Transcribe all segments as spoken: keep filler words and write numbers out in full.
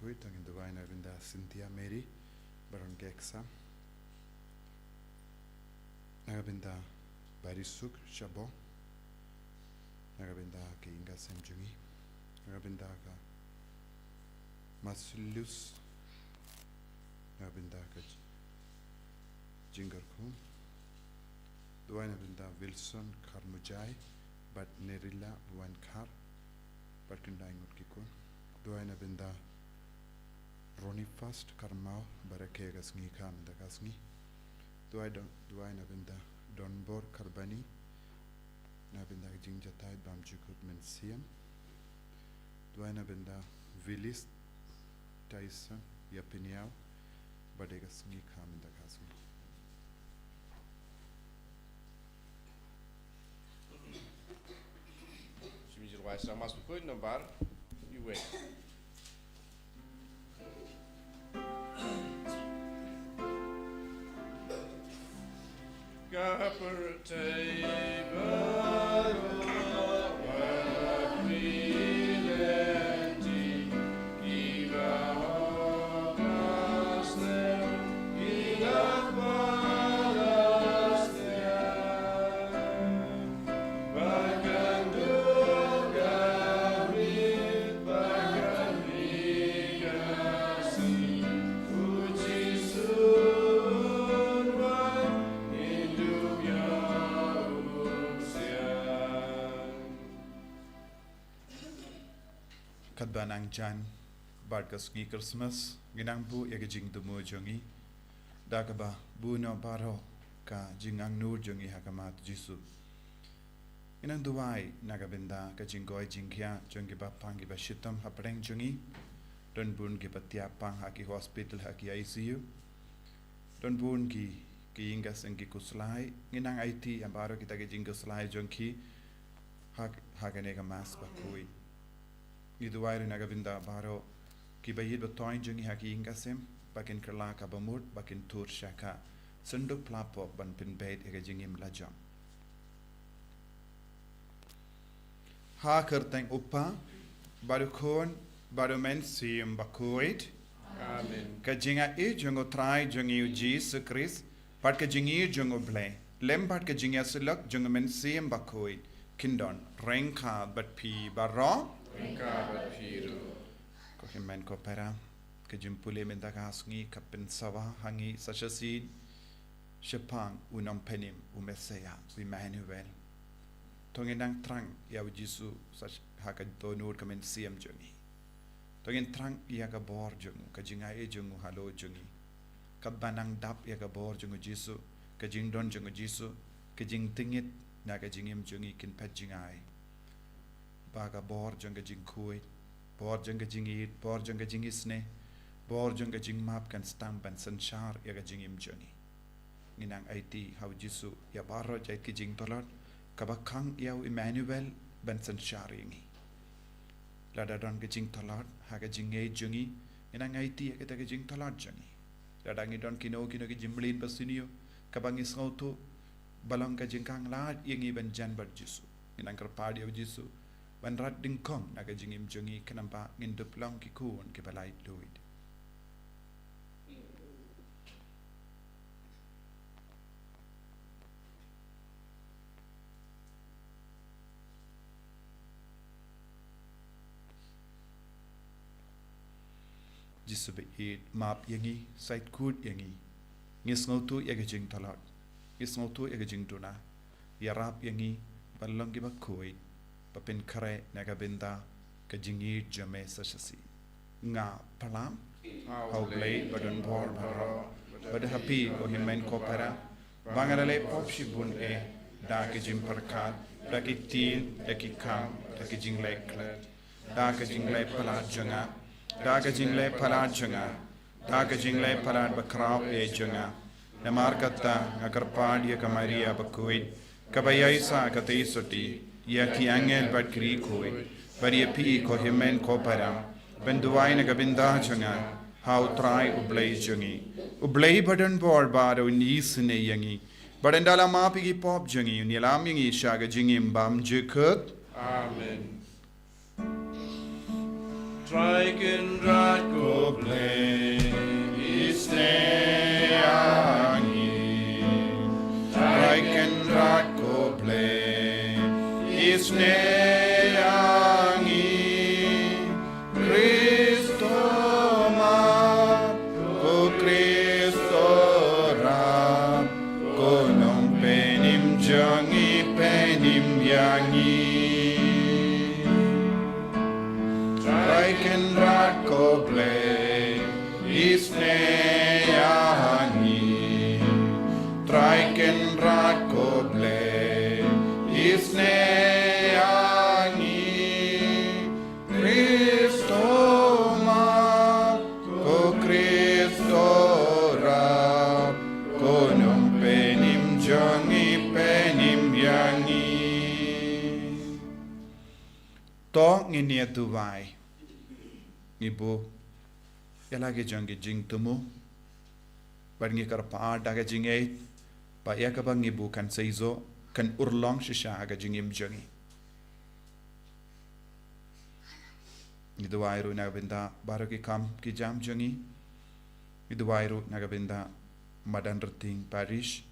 Hoi, to ngin duwai na ka bynta Cynthia Mary, baron Geksa. Na ka bynta Barisuk Shabo. Na ka bynta ka Inga Sem Jungi. Na ka bynta ka Marcellus. Na ka bynta ka J-, Jingarkhum. Duwai na ka bynta Wilson Kharmujai, bad Nerila Wankhar, bad khyndai ngut ki khun. Duwai na ka bynta Ronnie First Karmau, barakhe ka sngi ka mynta ka sngi. Duwai don, duwai na ka bynta Donbor Karbani, na ka bynta ka jingjatai bam jukut mynsiem. Duwai na ka bynta Willis Tyson Yapiniau, bad ka sngi ka mynta ka sngi. Shim jir wai sa mas tu koi nombar. Iwe. Katba nang jan bad ka sngi Christmas, ngi nang buh ïa ka jingthmu jong ngi da kaba buh noh baroh ka jingangnud jong ngi ha khmat Jisu. Ngi nang duwai na ka bynta ka jingkoit jingkhiah jong ki bapang ki bashitom hapdeng jong ngi. Don bun ki ba thiah pang ha ki hospital, ha ki I C U. Don bun ki, ki ïing ki sem ki khuslai. Ngi nang aiti ïa baroh kita ki jingkhuslai jong ki ha, ha kane ka Mass bakhuid. Ngi duwai ruh na ka bynta baroh ki ba ïeit ba thoiñ jong ngi ha ki ïing ki sem, ba kin kylla kaba mut, ba kin tur sha ka synduk pla pop ban pynbeit ïa ka jingim la jong. Ha ka kyrteng U Kpa, bad U Khun, bad U Mynsiem Bakhuid. Amen. Ka jingaiei jong U Trai jong ngi U Jisu Khrist, bad ka jingïeit jong U Blei, lem bad ka jingïasyllok jong U Mynsiem Bakhuid, kin don ryngkat bad phi baroh. Ryngkat bad phi ruh. Ko hynmen ko para, ka jingpule mynta ka sngi ka pynsawa ha ngi sa shisien shaphang U Nongpynim, U Messaïah, U Immanuel. To ngin nang thrang ïa U Jisu sa sh-, ha ka dohnud ka mynsiem jong ngi. To ngin thrang ïa ka bor jong U, ka jingaiei jong U halor jong ngi. Katba nang dap ïa ka bor jong U Jisu, ka jingdon jong U Jisu, ka jingtngit na ka jingim jong ngi kin phet jngai. Ba ka bor jong ka jingkhuid, bor jong ka jingïeit, bor jong ka jingisynei, bor jong ka jingmap kan sdang ban synshar ïa ka jingim jong ngi. Ngi nang aiti ha U Jisu ïa baroh jait ki jingtlot, kaba khang ïa U Immanuel ban synshar ïa ngi. Lada don ka jingtlot ha ka jingngeit jong ngi, ngi nang aiti ïa kata ka jingtlot jong ngi. Lada ngi don kino kino ki jingmlien ba sniew, kaba ngi sngewthuh ba long ka jingkhang lad ïa ngi ban jan bad U Jisu, ngi nang kyrpad ïa U Jisu ban rat dyngkhong na ka jingim jong ngi, khnang ba ngin dup long ki khun kiba laitluid. Jisu ba ïeit, map ïa ngi, sait khuid ïa ngi. Ngi sngewthuh ïa ka jingtlot, ngi sngewthuh ïa ka jingduna. Ïarap ïa ngi ban long kiba khuid, ba pynkhreh na ka bynta ka jingïeit jong Me sa shisien. Nga pyrshang ha U Blei badonbor baroh, bad ha phi ko hynmen ko para, ba nga la leh pop shibun eh, da ka jingpyrkhat, da ki ktien, da ki kam, da ki jingleh klet, da ka jingleh palat jong nga, da ka jingleh palat jong nga, da ka jingleh palat bakhraw eh jong nga. Namar kata nga kyrpad ïa ka Maria bakhuid, kaba ïaisah katei sotti, ïa ki angel bad ki riewkhuid, bad ïa phi ko hynmen ko para, ban duwai na ka bynta jong nga ha U Trai U Blei jong ngi. U Blei badonbor baroh un isynei ïa ngi, bad ynda la map ïa ki pop jong ngi, un ïalam ïa ngi sha ka jingim bymjukut. Amen. Trai Kynrad ko Blei, isnei ïa ngi. Trai Kynrad ko Blei, isnei ïa ngi. Khristomar, ko Khristorab, ko Nongpynim jong ngi, pynim ïa ngi. Trai Kynrad ko Blei, isnei ïa ngi. Trai Kynrad ko Blei, isnei ïa ngi. Khristomar, ko Khristorab, ko Nongpynim jong ngi, pynim ïa ngi. To ngin ïa duwai. Ngi buh ïa la ki jong ki jingthmu, bad ngi kyrpad da ka jingïeit ba ïa kaba ngi buh kan sa ïoh, kan urlong shisha ha ka jingim jong ngi. Ngi duwai ruh na ka bynta baroh ki kam ki jam jong ngi. Ngi duwai ruh na ka bynta Madan Rting Parish,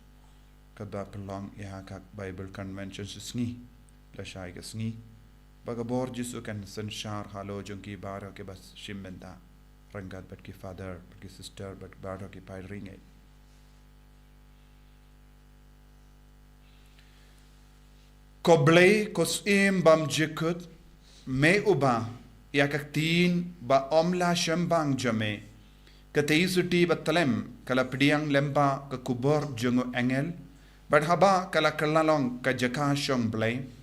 kaba pynlong ïa ka Bible Convention shisngi, lashai ka sngi. Ba ka bor Jisu kan synshar halor jong ki baroh kiba shim bynta, ryngkat bad ki father, bad ki sister, bad baroh ki paid riewngeit. Ko Blei, ko Syiem bymjukut, me uba ïa ka ktien ba ym la shembang jong me, ka tei suti ba tlem ka la pdiang lem bad ka kubur jong u angel, bad haba ka la kylla long ka jaka shong Blei,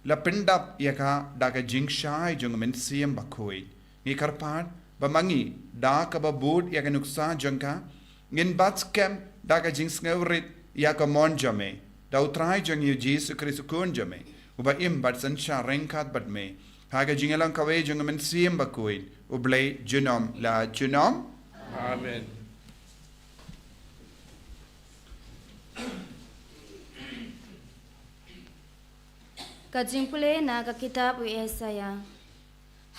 la pyndap ïa ka da ka jingshai jong u Mynsiem Bakhuid. Ngi kyrpad ba ma ngi, da kaba bud ïa ka nuksa jong ka, ngin bat skhem da ka jingsngewrit ïa ka mon jong me, da u Trai jong ngi u Jisu Khrist u Khun jong me, uba im bad synshar ryngkat bad me ha ka jingïalang kawei jong u Mynsiem Bakhuid, U Blei junom la junom. Amen. Ka jingpule na ka kitab u Isaïah.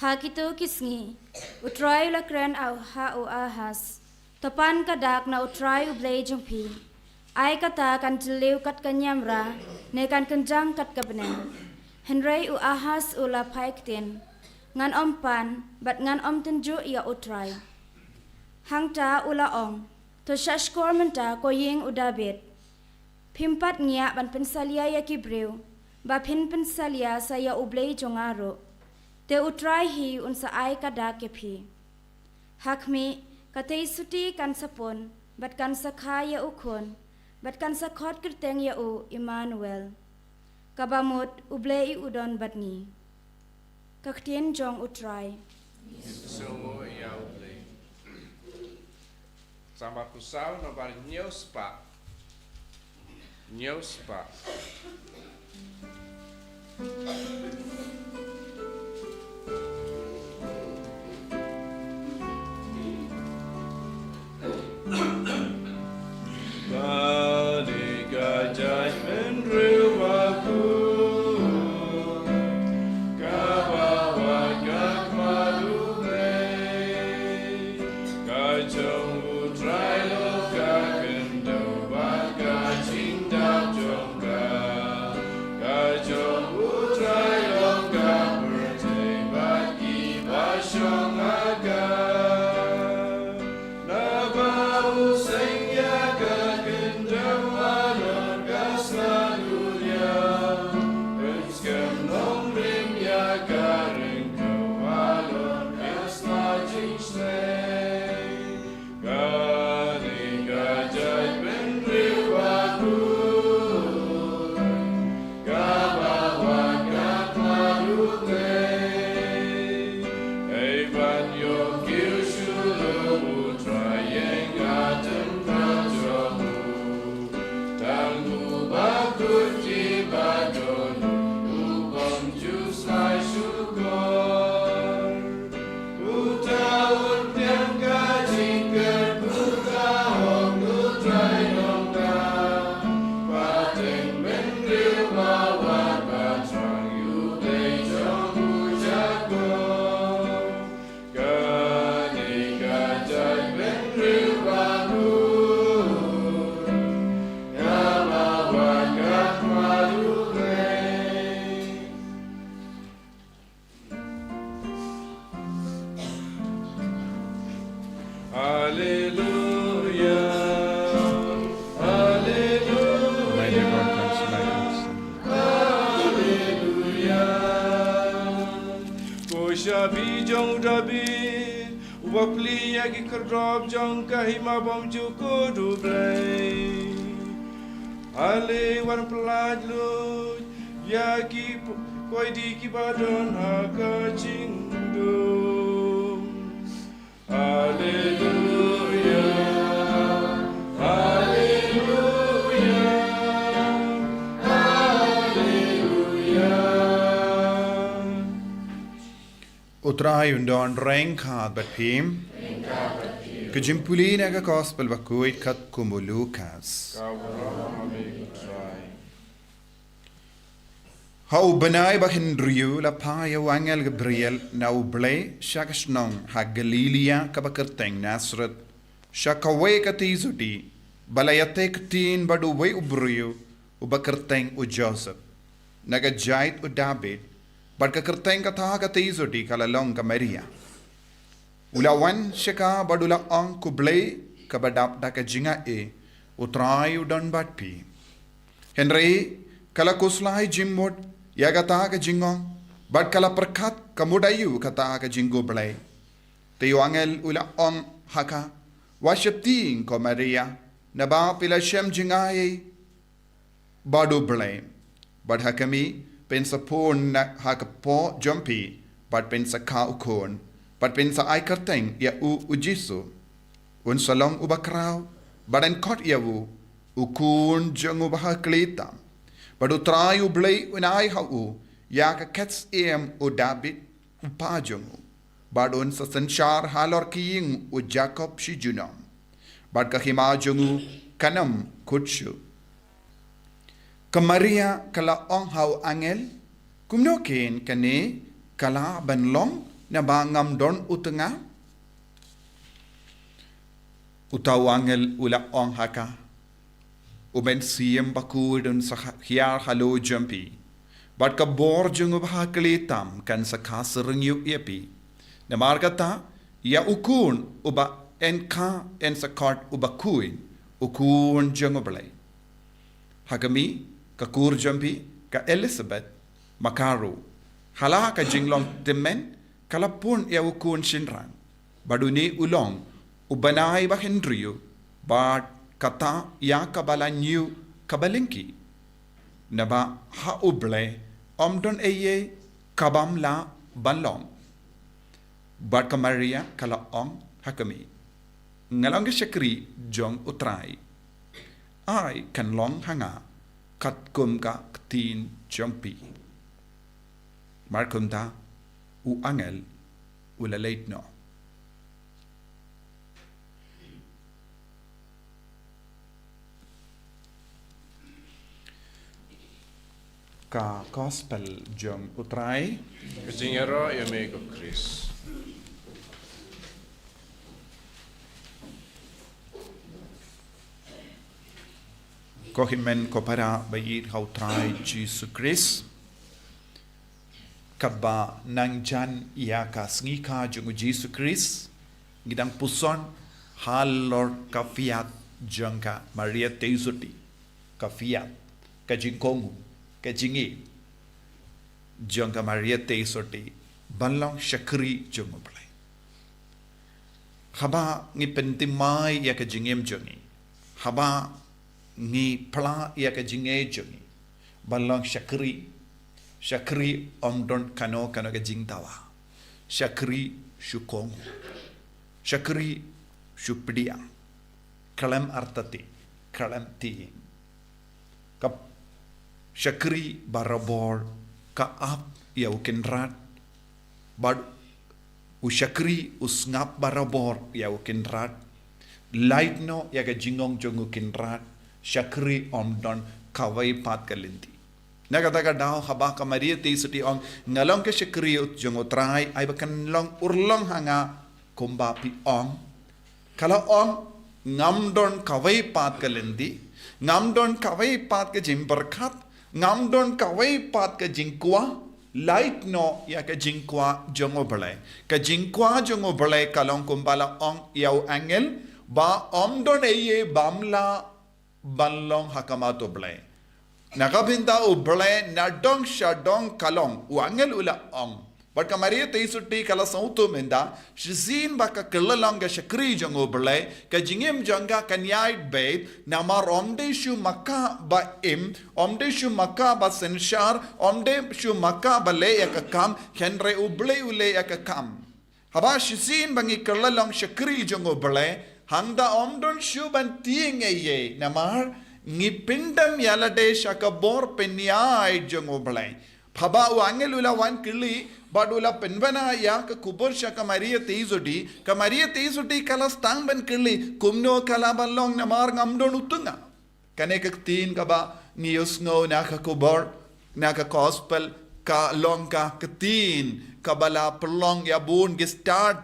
Ha kito ki sngi, u Trai u la kren ha u Ahas, to pan ka dak na u Trai U Blei jong phi. Ai kata kan jylliew kat ka niamra, ne kan kynjang kat ka bneng. Hynrei u Ahas u la phai ktien, ngan ym pan, bad ngan ym tynjuh ïa u Trai. Hangta u la ong, to shah shkor mynta ko ïing u Dabid. Phim pat ngiah ban pynsalia ïa ki briew, ba phin pynsalia sa ïa U Blei jong nga ruh. Te u Trai hi un sa ai ka dak ïa phi. Ha khmih, ka tei suti kan sa pun, bad kan sa kha ïa u khun, bad kan sa khot kyrteng ïa u Immanuel. Kaba mut U Blei u don bad ngi. Ka ktien jong u Trai. Sngewbha ïa U Blei. Samar phew saw nombar hynñiew spah. Hynñiew spah. Bad ka jaitbynriew bakhuid, kaba wad ka khmat U Blei, ka jong U Trai long ka khyndew bad ka jingdap jong ka, ka jong U Trai long ka Bapli ïa ki khyrdop jong ka hima bymjukut U Blei. Ale wan pyllait luid ïa ki p-, koidi kiba don ha ka jingdum. Haleluya, haleluya, haleluya. U Trai un don ryngkat bad phi. Ka jingpule na ka Gospel bakhuid katkum u Lukas. Ha u bnai ba hynriew la phah ïa u angel Gabriel na U Blei sha ka shnong ha Galilaia kaba kyrteng Nasareth, sha kawei ka tei suti ba la ïatai ktien bad uwei u briew uba kyrteng u Joseph, na ka jait u Dabid, bad ka kyrteng kata ka tei suti ka la long ka Maria. U la wan sha ka bad u la ong, Khublei, kaba dap da ka jingai, U Trai u don bad phi. Hynrei ka la khuslai jingmut ïa kata ka jingong, bad ka la pyrkhat ka mut aïu kata ka jingkhublei. Te u angel u la ong ha ka, wat sheptieng ko Maria, naba phi la shem jingai bad U Blei. Bad ha khmih, phin sa pun na ha ka kpoh jong phi, bad phin sa kha u khun, bad phin sa ai kyrteng ïa u U Jisu. Un sa long uba khraw, bad yn khot ïa u U Khun jong U Bahakhlieh tam. Bad U Trai U Blei un ai ha u ïa ka khet syiem u Dabid, u kpa jong u, bad un sa synshar halor ka ïing u Jakob shi junom, bad ka hima jong u kan ym kut shuh. Ka Maria ka la ong ha u angel, kumno keiñ kane ka lah ban long, naba ngam don u tnga? Uta u angel u la ong ha ka, U Mynsiem Bakhuid un sa hiar halor jong phi, bad ka bor jong U Bahakhlieh tam kan sa kha syrngiew ïa phi. Namar kata, ïa u khun uba yn kha yn sa khot uba khuid, U Khun jong U Blei. Ha khmih, ka kur jong phi ka Elizabeth, ma ka ruh, ha la ka jinglong tymmen, ka la pun ïa u khun shynrang. Bad une u long u bnai ba hynriew, bad kata ïa kaba la hynñiew kaba lyngkhuh. Naba ha U Blei ym don ei ei ka bym lah ban long. Bad ka Maria ka la ong ha khmih, nga long ka shakri jong U Trai. Ai kan long ha nga katkum ka ktien jong phi. Mar kumta u angel u la leit noh. Ka Gospel jong U Trai. Ka jingïaroh ïa me ko Khrist. Ko hynmen ko para ba ïeit ha U Trai Jisu Khrist. Katba nang jan ïa ka sngi kha jong U Jisu Khrist, ngi dang puson halor ka phiat jong ka Maria Theisotti, ka phiat, ka jingkohnguh, ka jingïeit jong ka Maria Theisotti ban long shakri jong U Blei. Haba ngi pynthymmai ïa ka jingim jong ngi, haba ngi phla ïa ka jingim jong ngi ban long shakri, shakri ym don kano kano ka jingdawa. Shakri shu kohnguh, shakri shu pdiang, khlem artatien, khlem tieng. Ka shakri barabor ka ap ïa u Kynrad, bad u shakri u sngap barabor ïa u Kynrad. Lait noh ïa ka jingong jong u Kynrad, shakri ym don kawei pat ka lynti. Na kata ka daw haba ka Maria Theisotti ong, nga long ka shakri jong U Trai, ai ba kan long urlong ha nga kumba phi ong. Ka la ong, ngam don kawei pat ka lynti, ngam don kawei pat ka jingpyrkhat, ngam don kawei pat ka jingkwah, lait noh ïa ka jingkwah jong U Blei. Ka jingkwah jong U Blei ka long kumba la ong ïa u angel, ba ym don ei ei bym lah ban long ha khmat U Blei. Na ka bynta U Blei nadong shadong ka long, u angel u la ong, Bad ka Maria Theisotti ka la sngewthuh mynta, shisien ba ka kylla long ka shakri jong U Blei, ka jingim jong ka kan ïaid beit, namar ym dei shu maka ba im, ym dei shu maka ba synshar, ym dei shu maka ba leh ïa ka kam, hynrei U Blei u leh ïa ka kam. Haba shisien ba ngi kylla long shakri jong U Blei, hangta ym don shu ban tieng ei ei, namar ngi pyndem ïa lade sha ka bor pynïaid jong U Blei. Haba u angel u la wan kylli, bad u la pynbna ïa ka khubor sha ka Maria Theisotti, ka Maria Theisotti ka la sdang ban kylli, kumno ka lah ban long namar ngam don u tnga. Kane ka ktien kaba ngi ïohsngew na ka khubor, na ka gospel, ka long ka ktien kaba la pynlong ïa bun ki stad,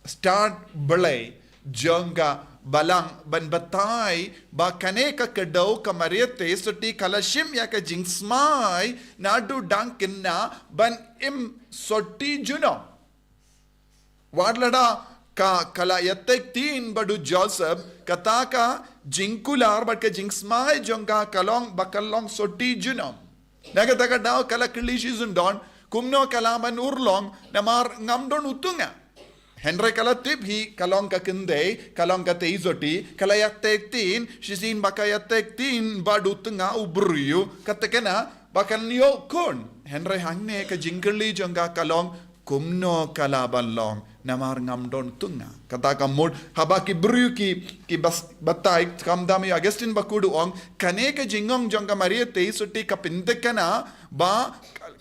stad Blei jong ka balang ban batai ba kane ka kdew ka Maria Theisotti ka la shim ïa ka jingsmai naduh dang khynnah ban im sotti junom. Wat lada ka, ka la ïatai ktien bad u Joseph, kata ka jingkular bad ka jingsmai jong ka ka long ba kan long sotti junom. Na kata ka daw ka la kylli shi zyn don, kumno ka lah ban urlong, namar ngam don u tnga. Hynrei ka la tip hi ka long ka khyndai, ka long ka Theisotti, ka la ïatai ktien, shisien ba ka ïatai ktien bad u tnga u briew, ka thikna ba kan ïoh khun. Hynrei hangne ka jingkylli jong ka ka long, kumno ka lah ban long namar ngam don tnga. Kata ka mut haba ki briew ki, ki bas-, batai, khamtam ïa Augustine Bakudu u ong, kane ka jingong jong ka Maria Theisotti ka pynthikna ba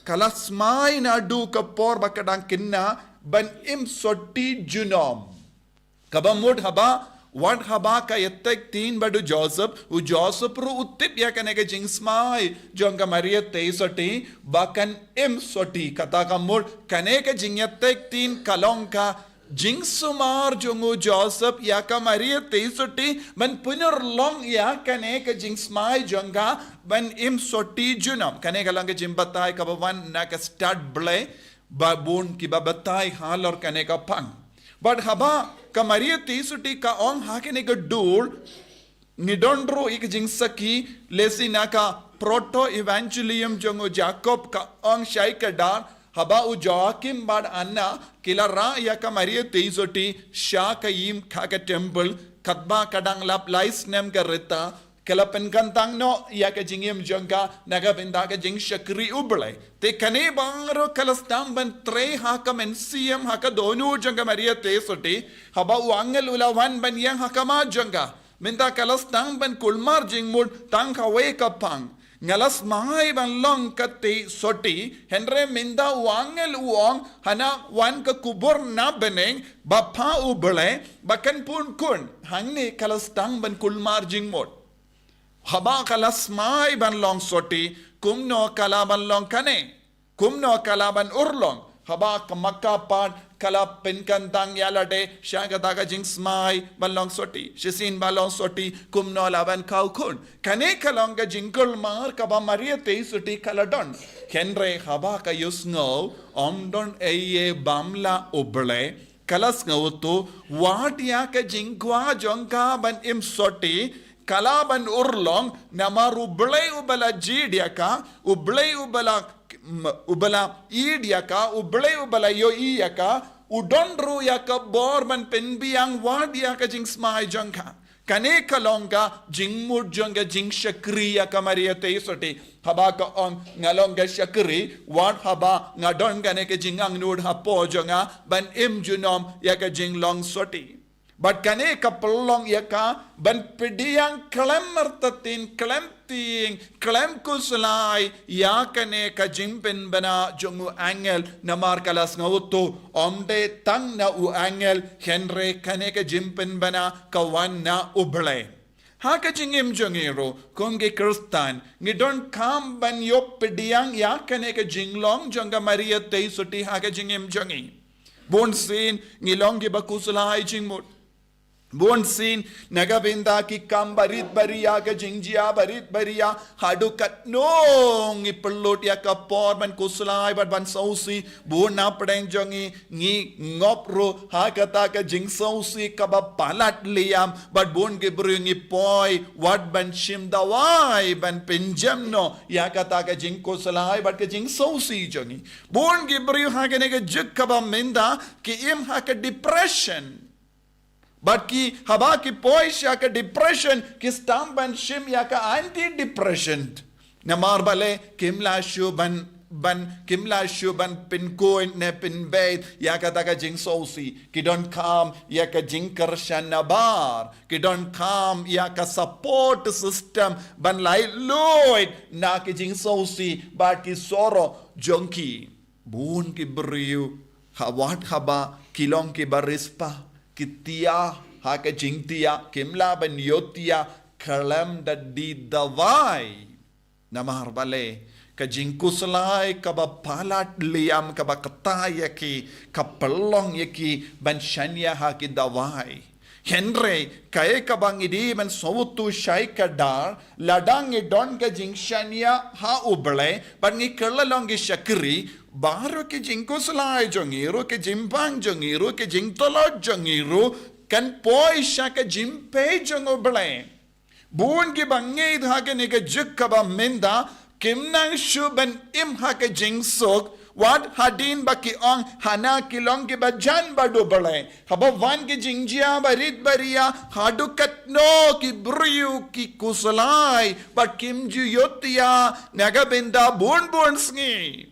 ka la smai naduh ka por ba ka dang khynnah ban im sotti junom. Kaba mut haba, wat haba ka ïatai ktien bad u Joseph, u Joseph ruh u tip ïa kane ka jingsmai jong ka Maria Theisotti ba kan im sotti. Kata ka mut kane ka jingïatai ktien ka long ka jingsumar jong u Joseph ïa ka Maria Theisotti ban pynurlong ïa kane ka jingsmai jong ka ban im sotti junom. Kane ka long ka jingbatai kaba wan na ka stad Blei, ba bun kiba batai halor kane ka phang. Bad haba ka Maria Theisotti ka ong ha kane ka dur, ngi don ruh ïa ka jingsakhi, lehse na ka Proto Evangelium jong u Jakob ka ong shai kdar, haba u Joachim bad Anna ki la rah ïa ka Maria Theisotti sha ka ïing ha ka temple, katba ka dang lap lai snem ka rta, ka la pynkyntang noh ïa ka jingim jong ka na ka bynta ka jingshakri U Blei. Te kane baroh ka la sdang ban trei ha ka mynsiem, ha ka dohnud jong ka Maria Theisotti, haba u angel u la wan ban ïeng ha khmat jong ka. Mynta ka la sdang ban kulmar jingmut tang kawei ka phang. Nga la smai ban long ka Theisotti, hynrei mynta u angel u ong, hana wan ka khubor na bneng, ba phah U Blei ba kan pun khun. Hangne ka la sdang ban kulmar jingmut. Haba ka la smai ban long sotti, kumno ka lah ban long kane? Kumno ka lah ban urlong? Haba ka maka pat ka la pynkyntang ïa lade sha kata ka jingsmai ban long sotti. Shisien ba long sotti, kumno lah ban khaw khun? Kane ka long ka jingkulmar kaba Maria Theisotti ka la don. Hynrei haba ka ïohsngew ym don ei ei bym lah U Blei, ka la sngewthuh, wat ïa ka jingkwah jong ka ban im sotti ka lah ban urlong, namar U Blei uba la jied ïa ka, U Blei uba la, uba la ïeit ïa ka, U Blei uba la ïohi ïa ka, u don ruh ïa ka bor ban pynbiang wat ïa ka jingsmai jong ka. Kane ka long ka jingmut jong ka jingshakri ïa ka Maria Theisotti. Haba ka ong nga long ka shakri, wat haba nga don kane ka jingangnud hapoh jong nga ban im junom ïa ka jinglong sotti. Bad kane ka pynlong ïa ka ban pdiang khlem artatien, khlem tieng, khlem khuslai ïa kane ka jingpynbna jong u angel, namar ka la sngewthuh ym dei tang na u angel, hynrei kane ka jingpynbna ka wan na U Blei. Ha ka jingim jong ngi ruh kum ki Khristan, ngi donkam ban ïoh pdiang ïa kane ka jinglong jong ka Maria Theisotti ha ka jingim jong ngi. Bunsien ngi long kiba khuslai jingmut. Bun sien, na ka bynta ki kam barit baria, ka jingjia barit baria, haduh katno ngi pynlut ïa ka por ban khuslai bad ban sngewsih, bun na pdeng jong ngi, ngi ngop ruh ha kata ka jingsngewsih kaba palat liam, bad bun ki briew ngi poi wat ban shim dawai ban pynjem noh ïa kata ka jingkhuslai bad ka jingsngewsih jong ngi. Bun ki briew ha kane ka juk kaba mynta ki im ha ka depression. Bad ki, haba ki poi sha ka depression, ki sdang ban shim ïa ka antidepressant. Namar balei, kim lah shuh ban, ban, kim lah shuh ban pynkuid ne pynbeit ïa kata ka jingsngewsih. Ki donkam ïa ka jingkyrshan nabar. Ki donkam ïa ka support system ban laitluid na ki jingsngewsih bad ki sorrow jong ki. Bun ki briew, ha wat haba ki long kiba riewspah, ki thiah ha ka jingthiah, kim lah ban ïohthiah khlem da die dawai. Namar balei, ka jingkhuslai kaba palat liam, kaba ktah ïa ki, ka pynlong ïa ki ban shaniah ha ki dawai. Hynrei, kaei kaba ngi dei ban sngewthuh shai kdar, lada ngi don ka jingshaniah ha U Blei, bad ngi kylla long ki shakri, baroh ki jingkhuslai jong ngi ruh, ki jingpang jong ngi ruh, ki jingtlot jong ngi ruh, kan poi sha ka jingpeit jong U Blei. Bun kiba ngeit ha kane ka juk kaba mynta, kim nang shuh ban im ha ka jingsuk, wat hadien ba ki ong hana ki long kiba jan bad U Blei. Haba wan ki jingjia barit baria, haduh katno ki briew ki khuslai, bad kim ju ïohthiah, na ka bynta bun bun sngi.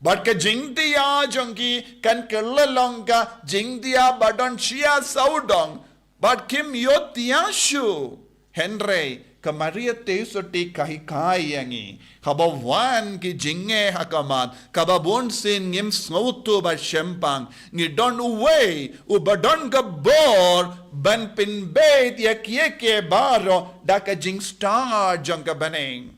Bad ka jingthiah jong ki kan kylla long ka jingthiah ba don shia sawdong. Bad kim ïohthiah shuh. Hynrei, ka Maria Theisotti ka hikai ïa ngi. Haba wan ki jingeh ha khmat, kaba bun sien ngim sngewthuh ba shempang. Ngi don uwei, uba don ka bor, ban pynbeit ïa kiei kiei baroh, da ka jingstad jong ka bneng.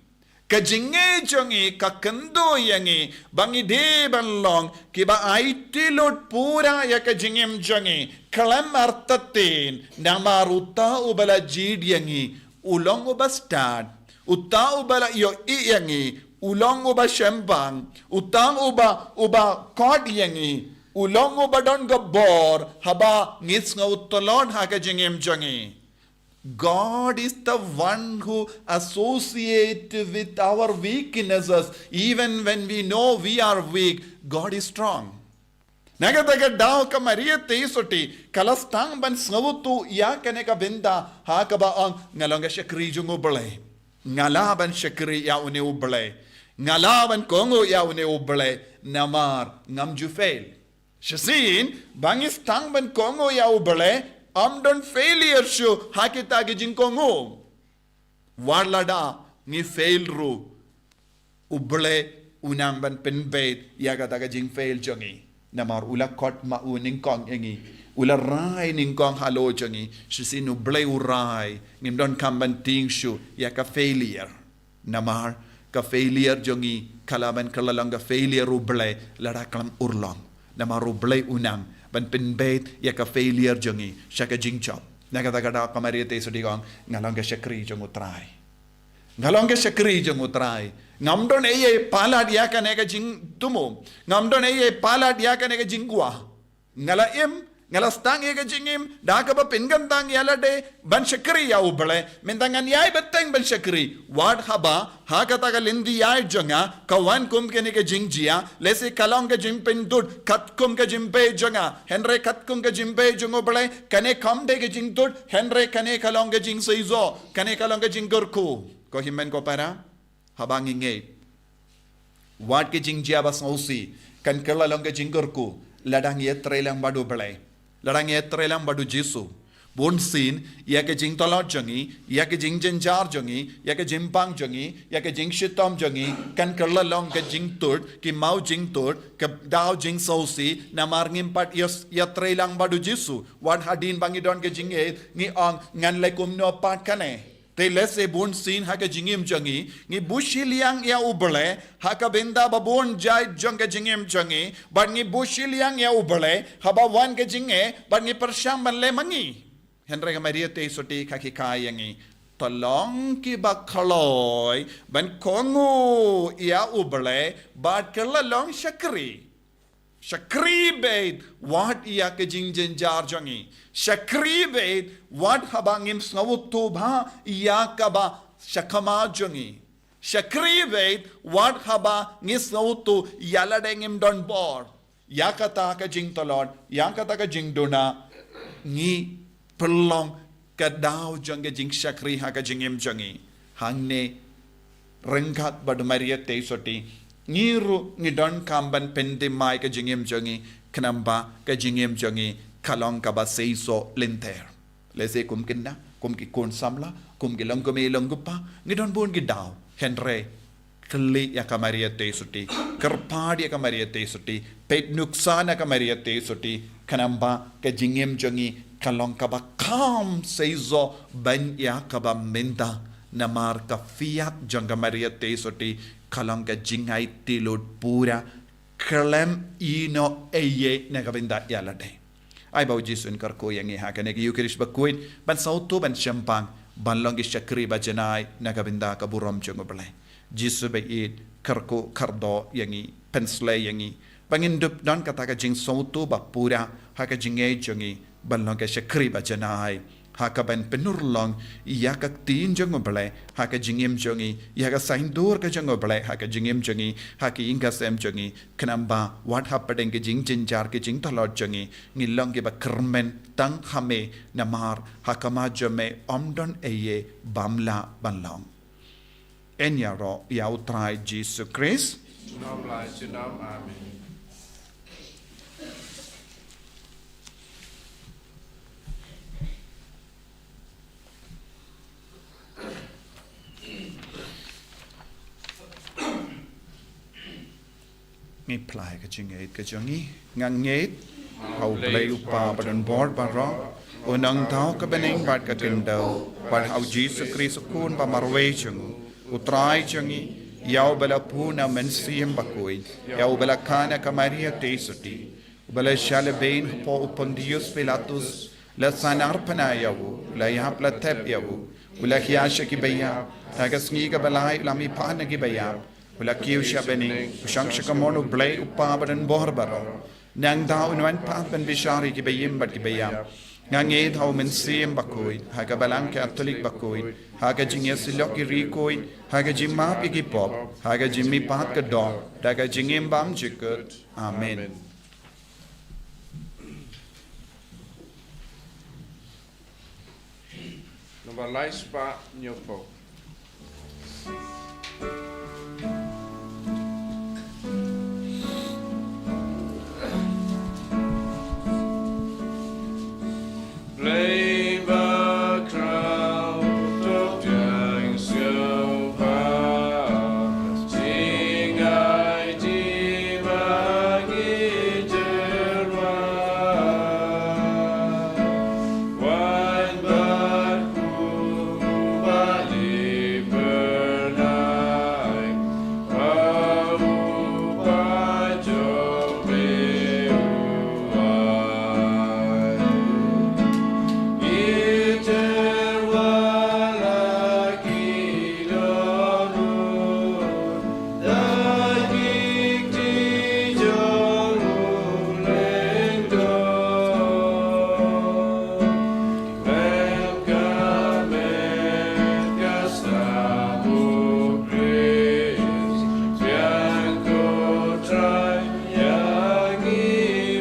Ka jingeh jong ngi ka kynduh ïa ngi, ba ngi dei ban long, kiba aiti lut pura ïa ka jingim jong ngi, khlem artatien, namar uta uba la jied ïa ngi, u long uba stad, uta uba la ïohi ïa ngi, u long uba shempang, uta uba, uba khot ïa ngi, u long uba don ka bor, haba ngi sngew tlot ha ka jingim jong ngi. God is the one who associate with our weaknesses. Even when we know we are weak, God is strong. Na kata ka daw ka Maria Theisotti, ka la sdang ban sngewthuh ïa kane ka bynta, ha kaba ong nga long ka shakri jong U Blei. Nga lah ban shakri ïa une U Blei. Nga lah ban kohnguh ïa une U Blei. Namar ngam ju fail. Shisien, ba ngi sdang ban kohnguh ïa U Blei, ym don failure shuh, ha kita ki jingkohnguh. Wat lada ngi fail ruh, U Blei u nang ban pynbeit ïa kata ka jingfail jong ngi. Namar u la khot ma u nyngkong ïa ngi. U la rai nyngkong halor jong ngi. Shisien U Blei u rai. Ngim donkam ban tieng shuh ïa ka failure. Namar ka failure jong ngi ka lah ban kylla long ka failure U Blei lada khlem urlong. Namar U Blei u nang ban pynbeit ïa ka failure jong ngi sha ka jingjop. Na kata ka daw ka Maria Theisotti ka ong nga long ka shakri jong U Trai. Nga long ka shakri jong U Trai. Ngam don ei ei palat ïa kane ka jingthmu. Ngam don ei ei palat ïa kane ka jingkwah. Nga la im, nga la sdang ïa ka jingim, da kaba pynkyntang ïa lade, ban shakri ïa U Blei, mynta ngan ïai bteng ban shakri, wat haba, ha kata ka lynti ïaid jong nga, ka wan kum kane ka jingjia, lehse ka long ka jingpyntud, katkum ka jingpeit jong nga, hynrei katkum ka jingpeit jong U Blei, kane kam dei ka jingtud, hynrei kane ka long ka jingseisoh, kane ka long ka jingkyrkhu. Ko hynmen ko para, haba ngi ngeit. Wat ki jingjia ba sngewsih, kan kylla long ka jingkyrkhu, lada ngi ïatrei lang bad U Blei. Lada ngi ïatrei lang bad U Jisu. Bun sien, ïa ka jingtlot jong ngi, ïa ka jingjynjar jong ngi, ïa ka jingpang jong ngi, ïa ka jingshitom jong ngi, kan kylla long ka jingtud, ki maw jingtud, ka daw jingsngewsih, namar ngim pat ïa, ïatrei lang bad U Jisu. Wat hadien ba ngi don ka jingngeit, ngi ong ngan leh kumno pat kane. Te lehse bun sien ha ka jingim jong ngi, ngi buh shiliang ïa U Blei, ha ka bynta ba bun jait jong ka jingim jong ngi, bad ngi buh shiliang ïa U Blei, haba wan ka jingeh, bad ngi pyrshang ban leh ma ngi. Hynrei ka Maria Theisotti ka hikai ïa ngi, to long kiba kloi ban kohnguh ïa U Blei bad kylla long shakri. Shakri beit wat ïa ka jingjynjar jong ngi. Shakri beit wat haba ngim sngewthuh bha ïa kaba shakhmat jong ngi. Shakri beit wat haba ngi sngewthuh ïa lade ngim don bor. Ïa kata ka jingtlot, ïa kata ka jingduna, ngi pynlong ka daw jong ka jingshakri ha ka jingim jong ngi. Hangne ryngkat bad Maria Theisotti, ngi ruh ngi donkam ban pynthymmai ka jingim jong ngi, khnang ba ka jingim jong ngi ka long kaba seisoh lynter. Lehse kum kynda, kum ki khun samla, kum ki longkmie longkpa, ngi don bun ki daw. Hynrei kylli ïa ka Maria Theisotti, kyrpad ïa ka Maria Theisotti, peit nuksan ïa ka Maria Theisotti, khnang ba ka jingim jong ngi ka long kaba kham seisoh ban ïa kaba mynta, namar ka fiat jong ka Maria Theisotti ka long ka jingaiti lut pura, khlem ïehnoh ei ei na ka bynta ïa lade. Ai ba U Jisu un kyrkhu ïa ngi ha kane ka Eukharist bakhuid ban sngewthuh ban shemphang ban long ki shakri ba janai na ka bynta ka burom jong U Blei. Jisu ba ïeit, kyrkhu kyrdoh ïa ngi, pynshlei ïa ngi ba ngin dup don kata ka jingsngewthuh ba pura ha ka jingngeit jong ngi ban long ka shakri ba janai ha kaban pynurlong ïa ka ktien jong U Blei ha ka jingim jong ngi, ïa ka saiñdur ka jong U Blei ha ka jingim jong ngi, ha ka ïing ka sem jong ngi, khnang ba wat hapdeng ki jingjynjar ki jingtlot jong ngi, ngin long kiba kyrmen tang ha me, namar ha khmat jong me ym don ei ei bym lah ban long. Yn ïaroh ïa U Trai Jisu Khrist. Junom la junom, amen. Ngi phla ïa ka jingngeit ka jong ngi. Nga ngeit ha U Blei U Kpa ba don bor baroh, U Nongthaw ka bneng bad ka khyndew, bad ha U Jisu Khrist U Khun ba marwei jong U, U Trai jong ngi, ïa uba la pun na U Mynsiem Bakhuid, ïa uba la kha na ka Maria Theisotti, uba la shah lehbeiñ hapoh u Pontius Pilatus, la sahnarphna ïa u, la ïap la thep ïa u, u la hiar sha ki baïap, ha ka sngi kaba lai u la mihpat na ki baïap, u la kiew sha bneng, u shong sha kamon U Blei U Kpa ba don bor baroh. Nangta un wan pat ban bishar ïa ki baïing bad ki baïap. Nga ngeit ha U Mynsiem Bakhuid, ha ka Balang Katholik bakhuid, ha ka jingïasyllok ki riewkhuid, ha ka jingmap ïa ki pop, ha ka jingmihpat ka doh, da ka jingim bymjukut. Amen. Nombar lai spah hynñiewphew. Blei bakhraw, to pdiang sngewbha, jingaiti ba ngi jyrwa. Wan bad u ba li bernai, ba u ba jong me u ai. Ngi jyrwa la ki dohnud, da ki kti jong u lyngdoh. Lem ka met ka snam u Khrist, biang ko Trai ïa ngi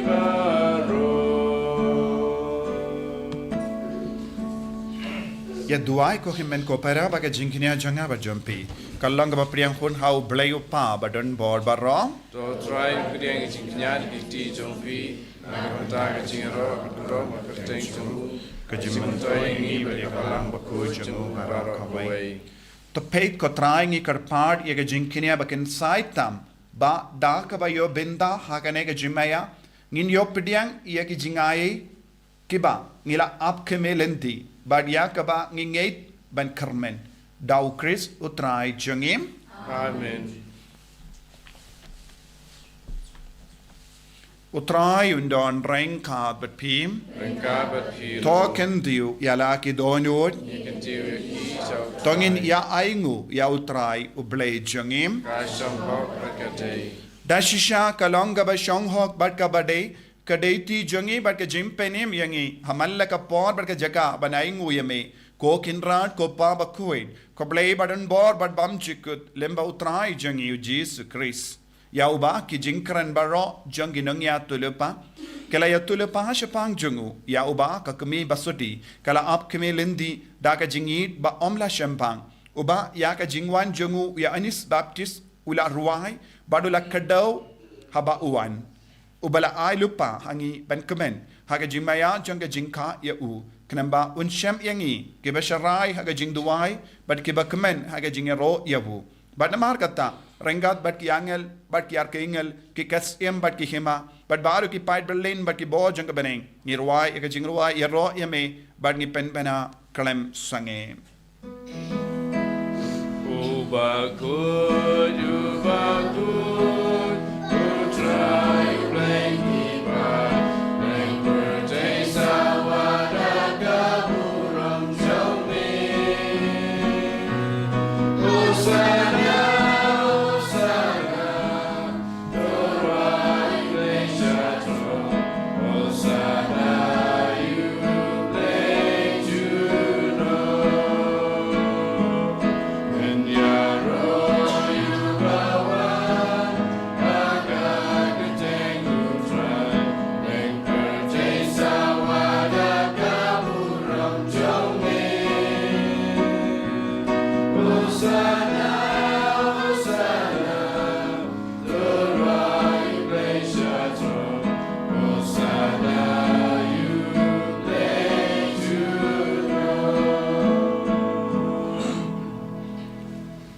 baroh. Ïa duwai ko hynmen ko para ba ka jingkñia jong nga bad jong phi kan long kaba pdiang hun ha U Blei U Kpa ba don bor baroh. To Trai pdiang ka jingkñia da ki kti jong phi, na ka bynta ka jingïaroh, ka burom, ka kyrteng jong u, ka jingmyntoi ïa ngi bad ïa ka Balang Bakhuid jong u baroh kawei. To peit ko Trai ngi kyrpad ïa ka jingkñia ba kynsai tam, ba da kaba ïoh bynta ha kane ka jingmaïa, ngin ïoh pdiang ïa ki jingai kiba ngi la ap kmie lynti, bad ïa kaba ngi ngeit ban kyrmen. Da U Khrist U Trai jong ngi. Amen. U Trai un don ryngkat bad phi. Ryngkat bad phi. To kyntiew ïa la ki dohnud. Ngin kyntiew ïa ki sha u Trai. To ngin ïa ainguh ïa u Trai u Blei jong ngi. Ka shong hok bad ka dei. Da shisha ka long kaba shong hok bad kaba dei, ka dei ti jong ngi bad ka jingpynim ïa ngi ha man la ka por bad ka jaka ban ainguh ïa me, ko Kynrad, ko Pa bakhuid, ko Blei badonbor bad bymjukut, lem bad u Trai jong ngi u Jisu Khrist. Ïa uba ki jingkren baroh jong ki nongïathuhlypa ki la ïathuhlypa shaphang jong u. Ïa uba ka kmie basuti ka la ap kmie lynti da ka jingïeit ba ym la shemphang, uba ïa ka jingwan jong u Ïoannis Baptist u la rwai bad u la kdew haba u wan, uba la ai lypa ha ngi ban kmen ha ka jingmaïa jong ka jingkha ïa u, khnang ba un shem ïa ngi kiba sharai ha ka jingduwai bad kiba kmen ha ka jingïaroh ïa u. Bad namar kata, ryngkat bad ki angel bad ki archangel, ki ksiem bad ki hima, bad baroh ki paid bymman bad ki bor jong ka bneng, ngi rwai ïa ka jingrwai ïaroh ïa me bad ngi pynbna khlem sangeh. U bakhuid, u bakhuid, u Trai u Blei ki paid, pyrthei sawa da ka burom jong me. Hosanna, Hosanna.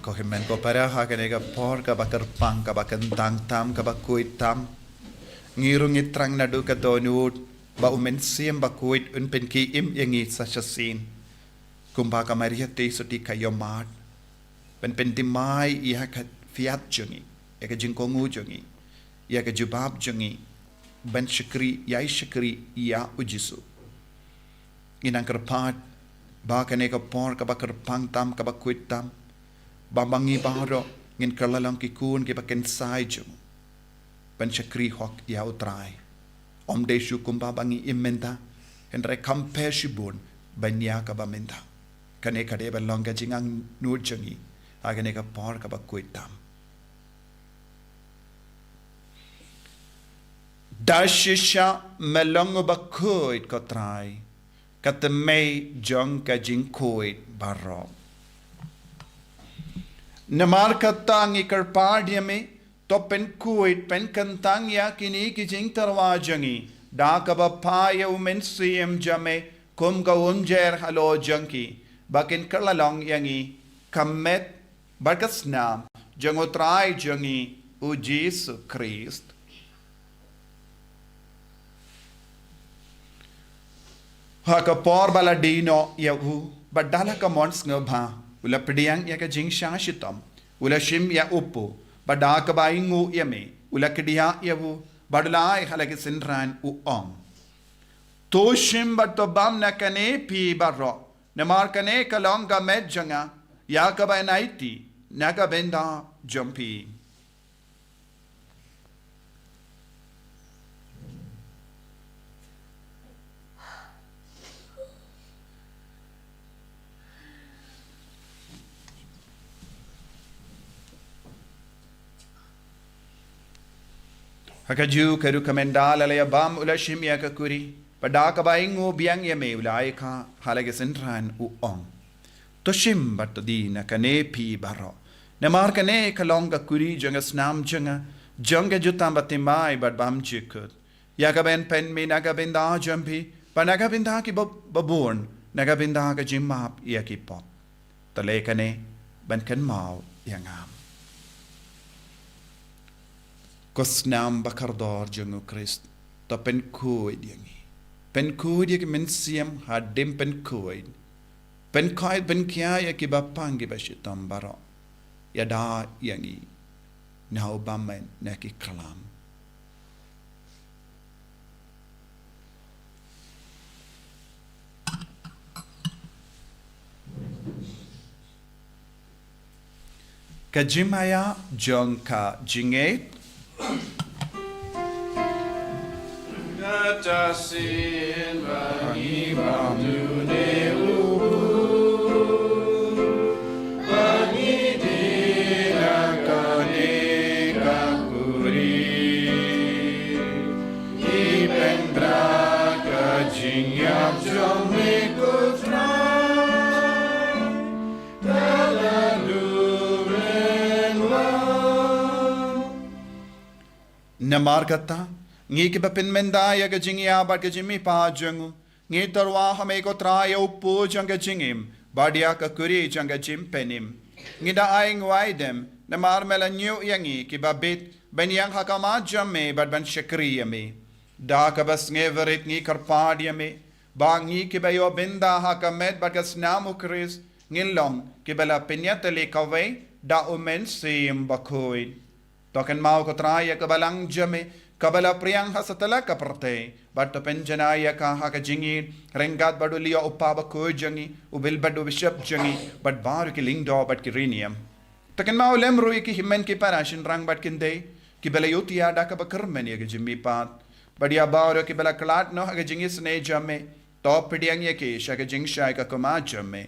Ko hynmen ko para, ha kane ka por kaba kyrpang, kaba kyntang tam, kaba khuid tam, ngi ruh ngi thrang naduh ka dohnud ba U Mynsiem Bakhuid un pynkhie im ïa ngi sa shisien. Kumba ka Maria te suti ka ïohmad, ban pynthymmai ïa ka fiat jong ngi, ïa ka jingkohnguh jong ngi, ïa ka jubab jong ngi, ban shakri, ïai shakri ïa U Jisu. Ngi nang kyrpad ba kane ka por kaba kyrpang tam, kaba khuid tam, ba ma ngi baroh ngin kylla long ki khun kiba kynsai jong u, ban shakri hok ïa U Trai. Ym dei shuh kumba ba ngi im mynta, hynrei kham pher shibun ban ïa kaba mynta. Kane ka dei ban long ka jingangnud jong ngi ha kane ka por kaba khuid tam. Da shisha me long u bakhuid, ko Trai, ka thymmei jong ka jingkhuid baroh. Namar kata ngi kyrpad ïa me, to pynkhuid, pynkyntang ïa kine ki jingtyrwa jong ngi da kaba phah ïa U Mynsiem jong me kum ka umjer halor jong ki, ba kin kylla long ïa ngi ka met bad ka snam jong U Trai jong ngi U Jisu Khrist. Ha ka por ba la die noh ïa u, bad da la ka mon sngewbha, u la pdiang ïa ka jingshah shitom, u la shim ïa u kpu, bad da kaba ainguh ïa me, u la kdiah ïa u, bad u la ai ha la ki synran, u ong: To shim bad to bam na kane phi baroh, namar kane ka long ka met jong nga, ïa kaba yn aiti na ka bynta jong phi. Ha kajuh ka rukom, ynda la ïa bam, u la shim ïa ka kuri, bad da kaba ainguh biang ïa me, u la ai ka ha la ki synran, u ong: To shim bad to die na kane phi baroh, namar kane ka long ka kuri jong ka snam jong nga, jong ka jutang bathymmai bad bymjukut, ïa kaba yn pynmih na ka bynta jong phi bad na ka bynta ki ba, babun, na ka bynta ka jingmap ïa ki pop. To leh kane ban kynmaw ïa nga. Ko snam bakordor jong U Khrist, to pynkhuid ïa ngi. Pynkhuid ïa ki mynsiem hadien pynkhuid. Pynkhuid, pynkhia ïa ki bapang ki bashitom baroh. Ïada ïa ngi na u bymman na ki khlam. Ka jingmaïa jong ka jingngeit. Kata shisien ba ngi bam dune u, ba ngi die na kane ka kurim, ngi pynbna ka jingïap jong me ko Trai. Namar kata, ngi kiba pynmynda ïa ka jingïap bad ka jingmihpat jong u, ngi tyrwa ha me ko Trai ïa u pud jong ka jingim bad ïa ka kuri jong ka jingpynim. Ngi da ai nguaidem namar me la ñiew ïa ngi kiba bit ban ïeng ha khmat jong me bad ban shakri ïa me. Da kaba sngewrit ngi kyrpad ïa me ba ngi kiba ïoh bynda ha ka met bad ka snam u Khrist ngin long kiba la pynïatylli kawei da u Mynsiem Bakhuid. To kynmaw ko Trai ïa ka balang jong me kaba la pdiang ha satlak ka pyrthei bad to pynjanai ïa ka ha ka jingïeit ryngkat bad u Leo u Pa Bakhuid jong ngi, u Bilbad u Bishop jong ngi bad baroh ki lyngdoh bad ki riewniam. To kynmaw lem ruh ïa ki hynmen ki para shynrang bad kynthei kiba la ïohthiah da kaba kyrmen ïa ka jingmihpat bad ïa baroh kiba la khlad noh ha ka jingisynei jong me. To pdiang ïa ki sha ka jingshai ka khmat jong me.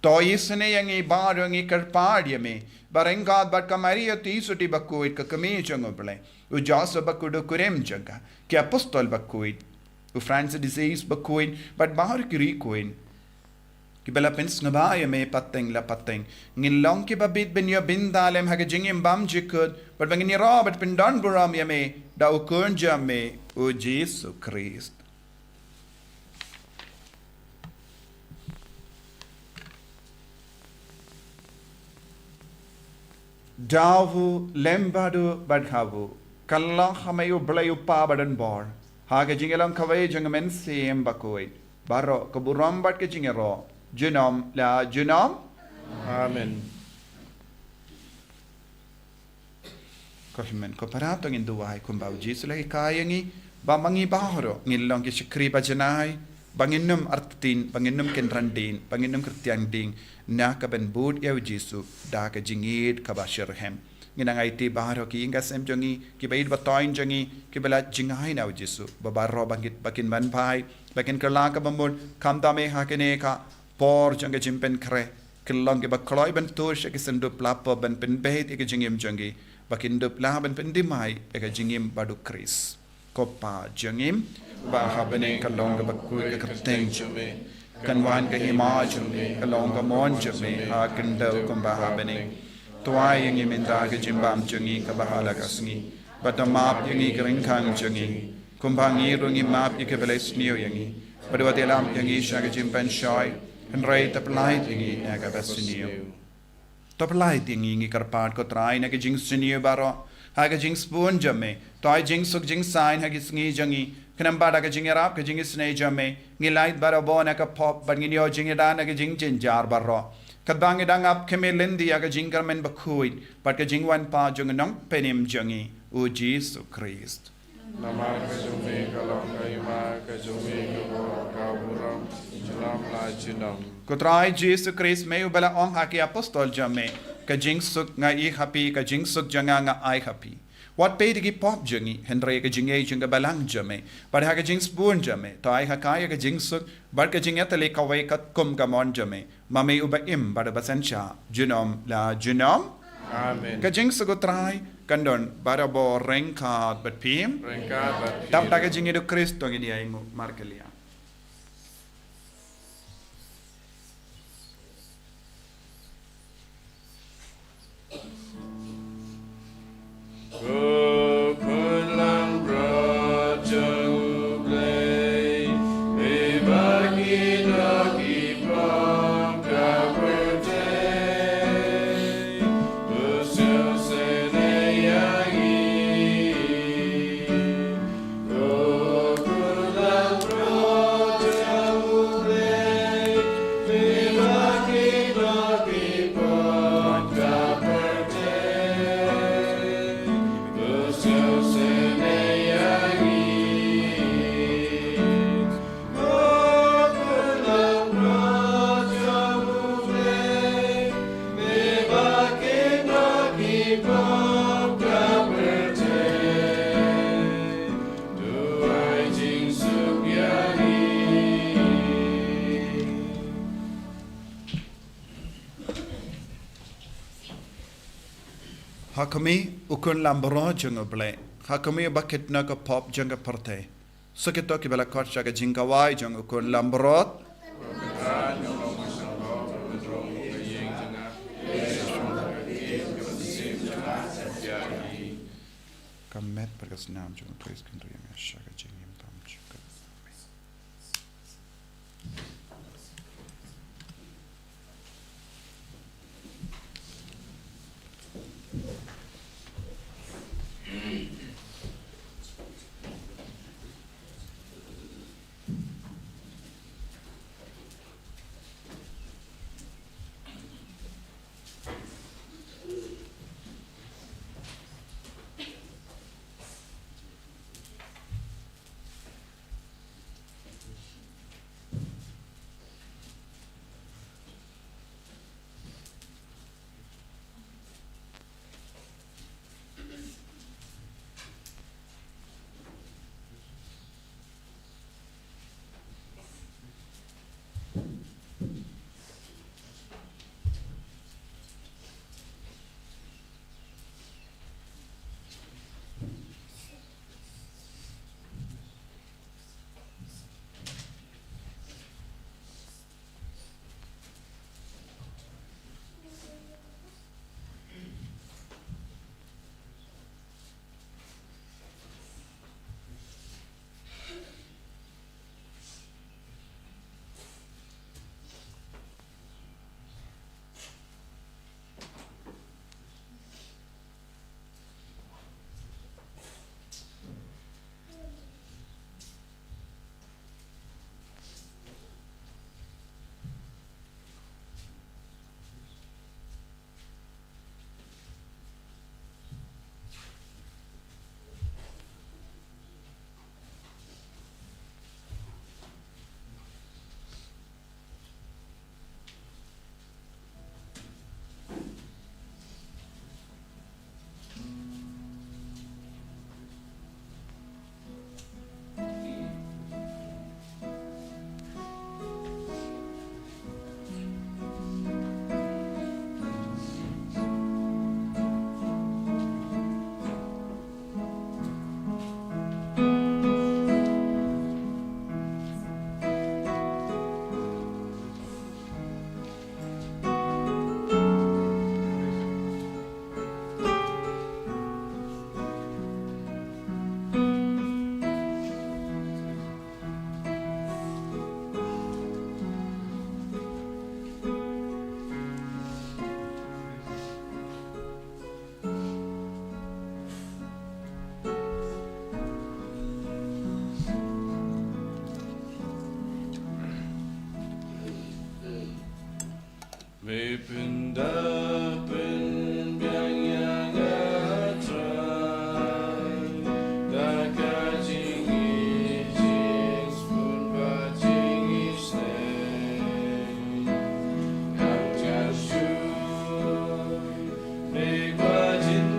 To isynei ïa ngi baroh, ngi kyrpad ïa me ba ryngkat bad ka Maria Theisotti Bakhuid ka kmie jong u Blei, u Joseph Bakhuid u kurim jong ka, ki apostol bakhuid, u Francis de Sales Bakhuid bad baroh ki riewkhuid kiba la pynsngewbha ïa me pateng la pateng, ngin long kiba bit ban ïoh bynda lem ha ka jingim bymjukut bad ba ngin ïaroh bad pyndonburom ïa me da u Khun jong me u Jisu Khrist. Da u lem bad u bad ha u, kylleng ha me u Blei u Pa badonbor, ha ka jingïalong kawei jong u Mynsiem Bakhuid, baroh ka burom bad ka jingïaroh junom la junom. Amen. Ko hynmen ko para, to ngin duwai kumba u Jisu u la hikai ïa ngi, ba ma ngi baroh ngin long ki shakri ba janai, ba ngin ym artatien, ba ngin ym kynran dien, ba ngin ym kyrtiang dien, na ka ban bud ïa u Jisu da ka jingïeit kaba shitrhem. Ngin nang aiti baroh ki ïing ki sem jong ngi, kiba ïeit ba thoiñ jong ngi kiba la jngai na u Jisu, ba baroh ba ngin, ba kin ban bai, ba kin kylla kaba mut, khamtam eh ha kane ka por jong ka jingpynkhreh, kin long kiba kloi ban tur sha ki syndu pla pop ban pynbeit ïa ka jingim jong ngi, ba kin dup lah ban pyndimai ïa ka jingim bad u Khrist. Ko Pa jong ngi ba ha bneng, ka long kaba khuid ka kyrteng jong me, kan wan ka hima jong me, ka long ka mon jong me ha khyndew kumba ha bneng. To ai ïa ngi mynta ka jingbam jong ngi kaba ha la ka sngi, bad to map ïa ngi ki ryngkang jong ngi, kumba ngi ruh ngi map ïa kiba la sniew ïa ngi, bad wat ïalam ïa ngi sha ka jingpynshoi, hynrei to pyllait ïa ngi na kaba sniew. To pyllait ïa ngi, ngi kyrpad ko Trai, na ka jingsniew baroh ha ka jingsbun jong me. To ai jingsuk jingsaiñ ha ki sngi jong ngi, khnang ba da ka jingïarap ka jingisynei jong me ngin lait barabor na ka pop bad ngin ïoh jingïada na ka jingjynjar baroh, katba ngi dang ap khmih lynti ïa ka jingkyrmen bakhuid bad ka jingwan pat jong u Nongpynim jong ngi u Jisu Khrist. Namar ka jong me ka long ka hima, ka jong me ka bor, ka burom junom la junom. Ko Trai Jisu Khrist, me uba la ong ha ki apostol jong me, ka jingsuk nga ai ha phi, ka jingsuk jong nga nga ai ha phi. Wat peit ïa ki pop jong ngi, hynrei ka jingngeit jong ka balang jong me, bad ha ka jingsbun jong me, to ai ha ka ïa ka jingsuk bad ka jingïatylli kawei katkum ka mon jong me, ma me uba im bad uba synshar junom la junom. Amen. Ka jingsuk u Trai kan don barabor ryngkat bad phi. Ryngkat bad phi. Tap da ka jingïeit u Khrist to ngin ïa ïnguh markylliang. Ha khmih, u khun lambrot jong U Blei. Ha khmih, uba kit noh ka pop jong ka pyrthei. Sa kito kiba la khot sha ka jingkawai jong u khun lambrot. Ka met bad ka snam jong U Khrist kin ïeng sha ka jingim tam jong ka. Me pynda pynbiang ïa nga Trai, da ka jingïeit jingsbun bad jingisynei. Ngan ïasuk ne kwah jingim.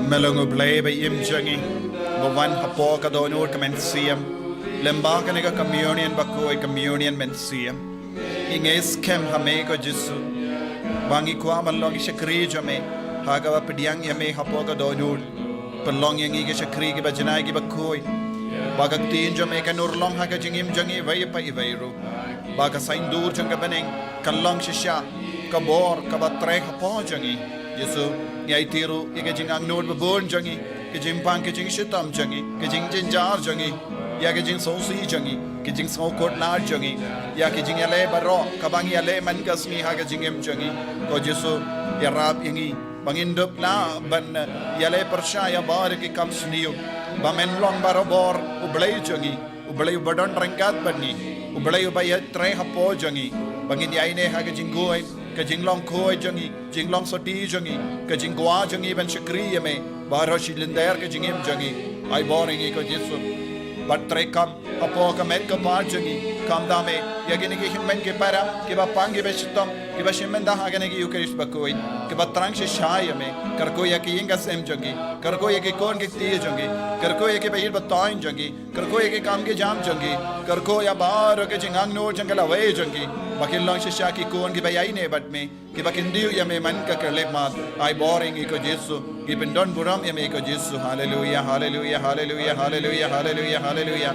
Me long U Blei ba im jong ngi, ba wan hapoh ka dohnud ka mynsiem. Lyngba kane ka communion bakhuid, communion mynsiem, ngi ngeit skhem ha me ko Jisu, ba ngi kwah ban long ki shakri jong me ha kaba pdiang ïa me hapoh ka dohnud. Pynlong ïa ngi ki shakri kiba janai kiba khuid, ba ka ktien jong me kan urlong ha ka jingim jong ngi iwei pa iwei ruh, ba ka saiñdur jong ka bneng kan long shisha ka bor kaba trei hapoh jong ngi. Jisu, ngi aiti ruh ïa ka jingangnud babun jong ngi, ka jingpang ka jingshitom jong ngi, ka jingjynjar jong ngi, ïa ka jingsngewsih jong ngi, ka jingsngewkhuslai jong ngi, ïa ka jingïaleh baroh kaba ngi ïaleh man ka sngi ha ka jingim jong ngi. Ko Jisu, ïarap ïa ngi ba ngin dup lah ban ïaleh pyrshah ïa baroh ki kam sniew, ba men long barabor U Blei jong ngi, U Blei uba don ryngkat bad ngi, U Blei uba ïatrei hapoh jong ngi, ba ngin ïaineh ha ka jingkhuid, ka jinglong khuid jong ngi, jinglong sotti jong ngi, ka jingkwah jong ngi ban shakri ïa me baroh shi lynter ka jingim jong ngi. Ai bor ïa ngi ko Jisu, bad treikam hapoh ka met ka phad jong ngi. Kham da me ïa kine ki hynmen ki para kiba pang kiba shitom, kiba shim bynta ha kane ka Eucharist bakhuid, kiba thrang shisha ïa me. Kyrkhu ïa ki ïing ka sem jong ngi, kyrkhu ïa ki khun ki kti jong ngi, kyrkhu ïa ki ba ïeit ba toiñ jong ngi, kyrkhu ïa ki kam ki jam jong ngi, kyrkhu ïa baroh ki jingangnud jong ka lawei jong ngi, ba kin long shisha ki khun kiba ïaineh bad me, kiba kyntiew ïa me man ka khyllipmat. Ai bor ïa ngi ko Jisu, ngi pyndonburom ïa me ko Jisu. Haleluia, haleluia, haleluia, haleluia, haleluia, haleluia.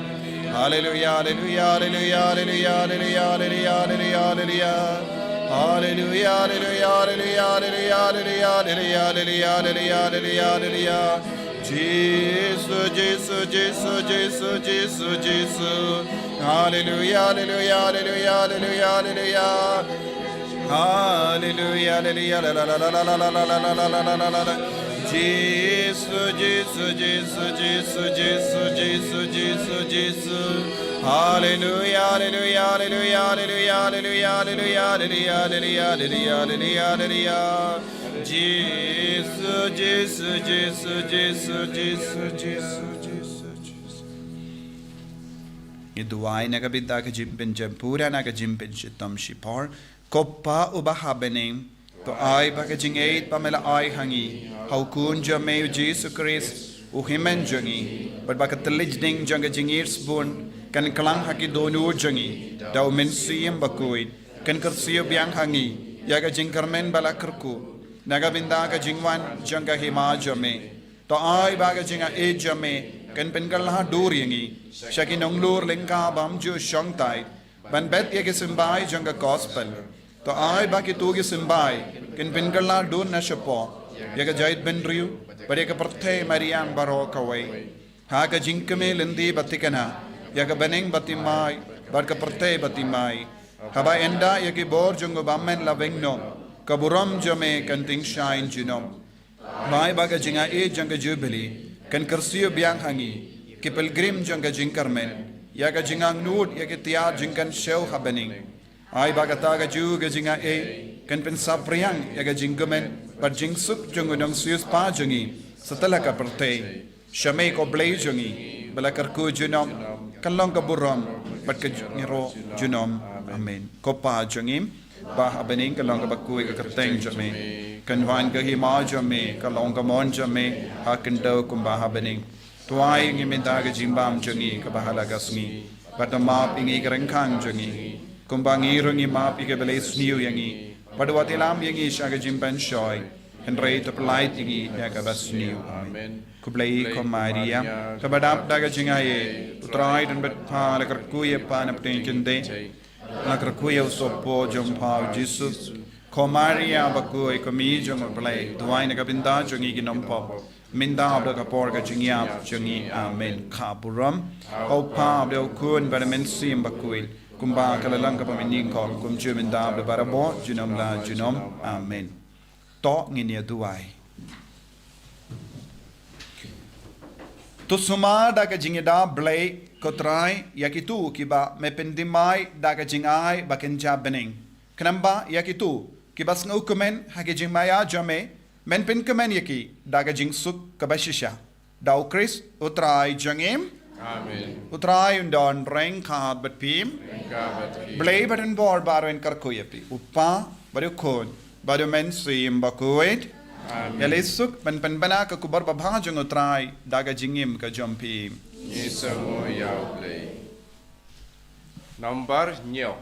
Haleluia, haleluia, haleluia, haleluia, haleluia, haleluia. Haleluia, haleluia, haleluia, haleluia, haleluia, haleluia, haleluia, haleluia, haleluia. Jisu, Jisu, Jisu, Jisu, Jisu, Jisu. Haleluia, haleluia, haleluia, haleluia, haleluia. Haleluia, haleluia, la, la, la. Jisu, Jisu, Jisu, Jisu, Jisu, Jisu, Jisu, Jisu. Haleluia, haleluia, haleluia, haleluia, haleluia, haleluia, haleluia, haleluia, haleluia, haleluia. Jisu, Jisu, Jisu, Jisu, Jisu, Jisu, Jisu. Ngi duwai na ka bynta ka jingpynjem pura na ka jingpynshitom shipor. Ko Pa uba ha bneng, to ai ba ka jingïeit ba me la ai ha ngi ha u Khun jong me u Jisu Khrist, u Hynmen jong ngi, bad ba ka thylliej ding jong ka jingïeit sbun kan kylla ha ki dohnud jong ngi da u Mynsiem Bakhuid, kan kyrsiew biang ha ngi ïa ka jingkyrmen ba la kyrkhu na ka bynta ka jingwan jong ka Hima jong me. To ai ba ka jingaiei jong me kan pynkylla dur ïa ngi sha ki nonglur lyngkha bym ju shongthait ban bet ïa ki symbai jong ka Gospel. To ai ba kito ki symbai kin pynkylla dur na shapoh ïa ka jaitbynriew bad ïa ka pyrthei mariang baroh kawei, ha ka jingkmen lynti ba thikna ïa ka bneng ba thymmai bad ka pyrthei ba thymmai, haba ynda ïa ki bor jong u Bymman la weng noh, ka burom jong me kan tyngshaiñ junom. Ai ba ka jingaiei jong ka Jubili kan kyrsiew biang ha ngi, ki pilgrim jong ka jingkyrmen, ïa ka jingangnud ïa ki tiar jingkynshew ha bneng. Ai ba kata kajuh ka jingaiei kan pynsaphriang ïa ka jingkmen bad jingsuk jong u nongsiewspah jong ngi satlak ka pyrthei. Sha me ko Blei jong ngi ba la kyrkhu junom, kan long ka burom bad ka jingïaroh junom. Amen. Ko Pa jong ngi ba ha bneng, kan long kaba khuid ka kyrteng jong me, kan wan ka Hima jong me, kan long ka mon jong me ha khyndew kumba ha bneng. To ai ïa ngi mynta ka jingbam jong ngi kaba ha la ka sngi, bad to map ïa ngi ki ryngkang jong ngi, kumba ngi ruh ngi map ïa kiba leh sniew ïa ngi, bad wat ïalam ïa ngi sha ka jingpynshoi, hynrei to pyllait ïa ngi na kaba sniew. Amen. Khublei ko Maria, kaba dap da ka jingaiei, u Trai u don bad pha. La kyrkhu ïa pha na pdeng jingtei, la kyrkhu ïa u sohpop jong pha u Jisu. Ko Maria bakhuid, ko Mei jong u Blei, duwai na ka bynta jong ngi ki nongpop, mynta bad ka por ka jingïap jong ngi. Amen. Ka burom ha u Pa bad u Khun bad u Mynsiem Bakhuid, kumba ka la long kaba mynnyngkong, kumjuh mynta bad barabor junom la junom. Amen. To ngin ïa duwai. To sumar da ka jingïada Blei ko Trai ïa kito kiba me pynthymmai da ka jingai ba kynja bneng, khnang ba ïa kito kiba sngewkmen ha ka jingmaïa jong me, men pynkmen ïa ki da ka jingsuk kaba shisha. Da u Khrist u Trai jong ngi. Amen. U Trai un don ryngkat bad phi. Ryngkat bad phi. Blei ba don bor baroh un kyrkhu ïa phi, u Pa bad u Khun bad u Mynsiem Bakhuid. Amen. Ïaleh suk ban pynbna ka khubor babha jong U Trai da ka jingim ka jong phi. Ngi sngewbha ïa U Blei. Nambar hynñiew.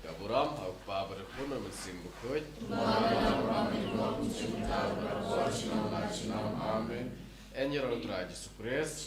Ka burom ha U Kpa bad U Khun bad U Mynsiem Bakhuid. Amen. Yn ïaroh ïa U Trai Jisu Khrist.